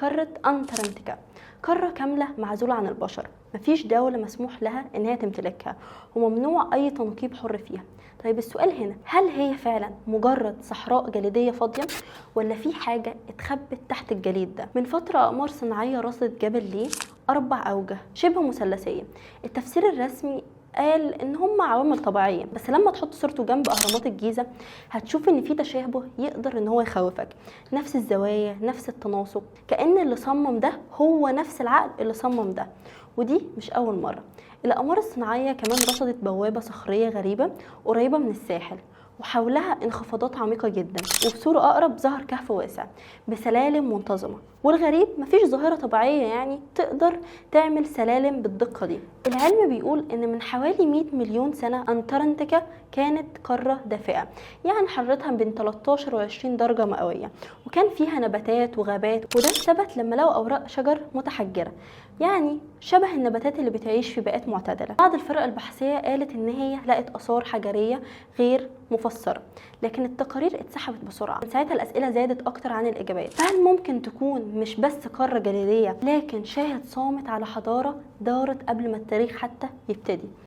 قارة أنتاركتيكا قارة كاملة معزولة عن البشر، مفيش دولة مسموح لها إن هي تمتلكها، وممنوع أي تنقيب حر فيها. طيب السؤال هنا، هل هي فعلا مجرد صحراء جليدية فاضية ولا في حاجة اتخبت تحت الجليد ده؟ من فترة أقمار صناعية رصدت جبل ليه 4 أوجه شبه مثلثية. التفسير الرسمي قال ان هم عوامل طبيعية، بس لما تحط صورته جنب اهرامات الجيزة هتشوف ان في تشابه يقدر ان هو يخوفك، نفس الزوايا نفس التناسق، كأن اللي صمم ده هو نفس العقل اللي صمم ده. ودي مش اول مرة. الاقمار الصناعية كمان رصدت بوابه صخريه غريبة قريبه من الساحل، وحولها انخفاضات عميقة جدا، وبصورة أقرب ظهر كهف واسع بسلالم منتظمة. والغريب مفيش ظاهرة طبيعية يعني تقدر تعمل سلالم بالدقة دي. العلم بيقول إن من حوالي 100 مليون سنة أنتاركتيكا كانت قارة دافئة، يعني حرارتها بين 13 و 20 درجة مئوية، وكان فيها نباتات وغابات، وده ثبت لما لقوا أوراق شجر متحجرة، يعني شبه النباتات اللي بتعيش في بيئات معتدلة. بعض الفرق البحثية قالت إن هي لقت آثار حجرية غير مفسرة، لكن التقارير اتسحبت بسرعة. من ساعتها الأسئلة زادت أكتر عن الإجابات. فهل ممكن تكون مش بس قارة جليدية، لكن شاهد صامت على حضارة دارت قبل ما التاريخ حتى يبتدي؟